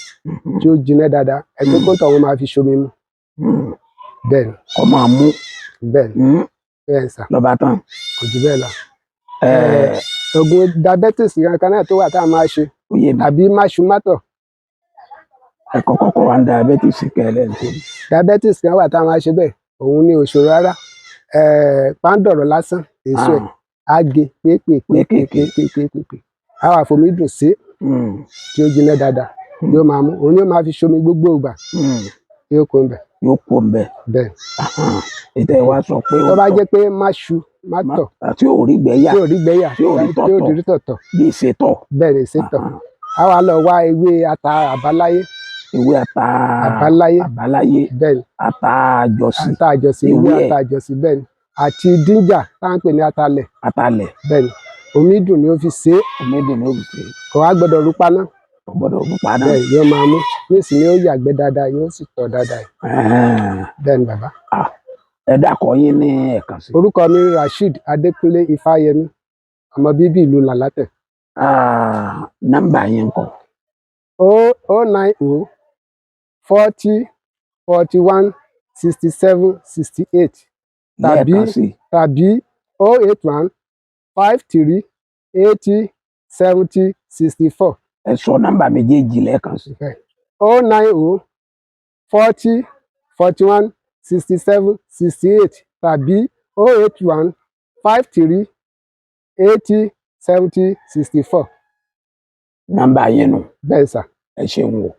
Speaker 2: tí ó jiná dáadáa. Ẹni tó kó tọ̀ wọ́n máa fi ṣomi mu. Bẹ́ẹ̀ ni.
Speaker 1: Kọ́ máa mú.
Speaker 2: Bẹ́ẹ̀ ni. Bẹ́ẹ̀ ni sà.
Speaker 1: Lọ́ba tán.
Speaker 2: Kò jù bẹ́ẹ̀ lọ.
Speaker 1: Ẹ
Speaker 2: Oògùn diabetes kankan náà tó wà tá a máa ṣe
Speaker 1: ó yé mi.
Speaker 2: Tàbí máṣu-mátọ̀.
Speaker 1: Ẹ̀kọ́ kọ́kọ́ wa ń diabetes kẹlẹ́ ń ṣe.
Speaker 2: Diabetes kan wà tá a máa ṣe bẹ́ẹ̀, òun ní òṣòro rárá. Pándọ̀rọ̀ lásán, èso ẹ̀ á gé pépèpépépépépé, á wà fomi dùn sí tí ó jiná dáadáa, yóò máa mú, òun yóò máa fi ṣomi gbogbo ìgbà, yóò kó ń bẹ̀.
Speaker 1: Yóò kó ń bẹ̀.
Speaker 2: Bẹ́ẹ̀.
Speaker 1: Ètò ẹ̀ wá sọ pé
Speaker 2: Tó bá jẹ́ pé máṣu mátọ̀
Speaker 1: tí ò rí gbẹ́yà,
Speaker 2: tí ò rí gbẹ́yà,
Speaker 1: tí ò rí
Speaker 2: tí ò
Speaker 1: tọ̀tọ̀.
Speaker 2: Rí tọ̀tọ̀.
Speaker 1: Bí ìṣètọ̀.
Speaker 2: Bẹ́ẹ̀ ni, ìṣètọ̀. Á wà lọ wá ewé ata àbáláyé.
Speaker 1: Ewé ata.
Speaker 2: Àbáláyé.
Speaker 1: Àbáláyé.
Speaker 2: Bẹ́ẹ̀ ni.
Speaker 1: Ata àjọsí.
Speaker 2: Ata àjọsí, ewé
Speaker 1: Ewé ẹ̀.
Speaker 2: ata àjọsí, bẹ́ẹ̀ ni, àti díńjà tá à ń pè ní atalẹ̀.
Speaker 1: Atalẹ̀.
Speaker 2: Bẹ́ẹ̀ ni, omi dùn ni ó fi ṣe é.
Speaker 1: Omi dùn ní òbí ṣe.
Speaker 2: Kò wá gbọ́dọ̀ rú paná.
Speaker 1: Kò gbọ́dọ̀ rú paná.
Speaker 2: Bẹ́ẹ̀, yóò máa mú nísìnyí, yóò yàgbẹ́ dáadáa, yóò sì tọ̀ dáadáa. Bẹ́ẹ̀ ni, bàbá.
Speaker 1: Ah, ẹ dákọ̀ yín ní ẹ̀kan sí.
Speaker 2: Orúkọ mi Rasheed Adékúnlé Ifáyẹmí, ọmọ bíbí ìlú Làlátẹ̀.
Speaker 1: Ah, nọ́mbà yín ńkọ́?
Speaker 2: 090 40 41 67 68 tàbí
Speaker 1: Lẹ́ẹ̀kan sí.
Speaker 2: tàbí 081 53 80 70 64.
Speaker 1: Ẹ sọ nọ́mbà méjèèjì lẹ́ẹ̀kan sí.
Speaker 2: 090 40 41 67 68 tàbí 081 53 80 70 64.
Speaker 1: Nọ́mbà yín nù.
Speaker 2: Bẹ́ẹ̀ sà.
Speaker 1: Ẹ ṣeun o.